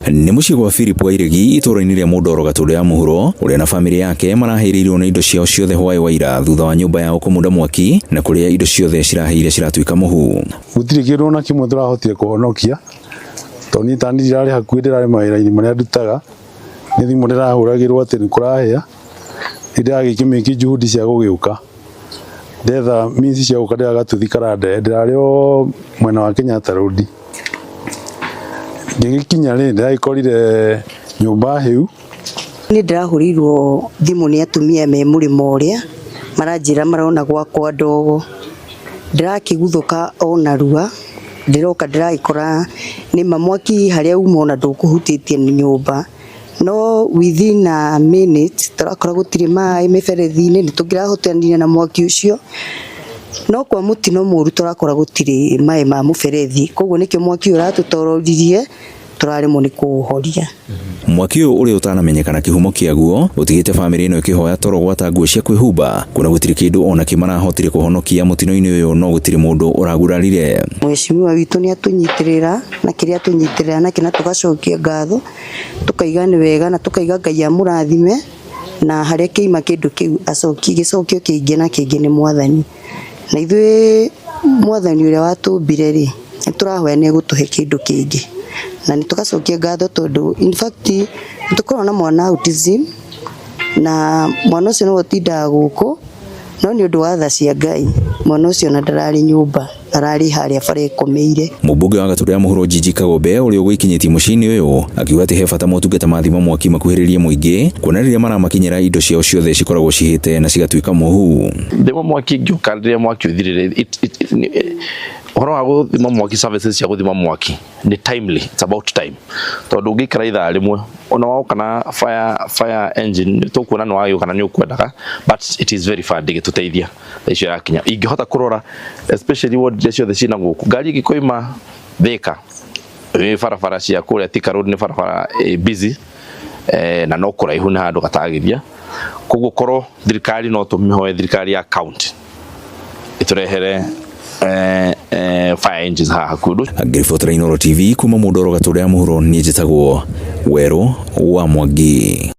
Nĩ mũciĩ gwa Philip Wairegi itũũra-inĩ rĩa Mũndoro Gatũndũ ya Mũhuro, ũrĩa na bamĩrĩ yake marahĩrĩirwo nĩ indo ciao ciothe hwaĩ wa ira thutha wa nyũmba yao kũmunda mwaki na kũrĩa indo ciothe cirahĩire ciratuĩka mũhu. Gũtirĩ kĩndũ ona kĩmwe tũrahotire kũhonokia, tondũ niĩ tani ndirarĩ hakuhĩ, ndĩrarĩ mawĩra-inĩ marĩa ndutaga. Nĩ thimũ ndĩrahũragĩrwo atĩ nĩ kũrahĩa, nĩ ndĩragĩkĩmĩki juhudi cia gũgĩũka. Ndetha means cia gũka ndĩragatuthi karande, ndĩrarĩ o mwena wa Kenyatta Road. Ngĩgĩkinya rĩ, ndĩragĩkorire nyũmba hĩu. Niĩ ndĩrahũrĩirwo thimũ nĩ atumia me mũrĩmo ũrĩa, maranjĩra marona gwakwa ndogo. Ndĩrakĩguthũka o narua, ndĩroka ndĩragĩkora nĩma mwaki harĩa uma ona ndũkũhutĩtie nyũmba. No within a minute tũrakora gũtirĩ maĩ mĩberethi-inĩ, nĩ tũngĩrahotanire na mwaki ũcio. No kwa mũtino mũru tũrakora gũtirĩ maĩ ma mũberethi, koguo nĩkĩo mwaki ũyũ ũratũtororirie, tũraremwo nĩ kũũhoria. Mwaki ũyũ ũrĩa ũtanamenyekana kĩhumo kĩaguo ũtigĩte bamĩrĩ ĩno ĩkĩhoya toro gwata nguo cia kwĩhumba, kuona gũtirĩ kĩndũ ona kĩ marahotire kũhonokia mũtino-inĩ ũyũ, no gũtirĩ mũndũ ũragurarire. Mheshimiwa witũ nĩ atũnyitĩrĩra na kĩrĩa atũnyitĩrĩra nakĩo, na tũgacokia ngatho, tukaiga nĩ wega, na tukaiga Ngai amũrathime, na harĩa kĩima kĩndũ kĩu acokie gĩcokio kĩingĩ na kĩingĩ nĩ Mwathani. Na ithuĩ Mwathani ũrĩa watũmbire rĩ, nĩ tũrahoya nĩ egũtũhe kĩndũ kĩngĩ, na nĩ tũgacokia ngatho tondũ in fact nĩ tũkoragwo na mwana autism, na mwana ũcio nĩwe ũtindaga gũkũ, no nĩ ũndũ wa tha cia Ngai mwana ũcio ona ndararĩ nyũmba, ararĩ harĩa bara ĩkomeire. Mũmbunge wa Gatũndũ ya Mũhuro Gigi Kagombe ũrĩa ũgũikinyĩtie mũciĩ-inĩ ũyũ akiuga atĩ he bata motungata ma thima mwaki makuhĩrĩrie mũingĩ, kuona rĩrĩa maramakinyĩra indo ciao ciothe cikoragwo cihĩte na cigatuĩka mũhu. Thima mwaki ngĩũka rĩrĩa mwaki ũthirire, ũhoro wa gũthima mwaki, services cia gũthima mwaki nĩ timely, it's about time, tondũ ũngĩikara ithaa rĩmwe ona woka na fire engine, tũkuona nĩ wagĩũka na nĩ ũkwendaga, but it is very far, ndĩgĩtũteithia thaa icio yakinya. Ingĩhota kũrora especially ward iria ciothe ciĩna gũkũ, ngari ĩngĩkoima Thĩka ĩ barabara cia kũrĩa Thika Road, nĩ barabara ĩ busy, na no kũraihu, nĩ handũ gatagĩria. Koguo korwo thirikari no tũmĩhoe thirikari ya county ĩtũrehere fire engines haha hakuhĩ. Ngĩribotera Inooro TV kuma Mũndoro Gatũndũ ya Mũhuro, niĩ njĩtagwo Werũ wa Mwangi.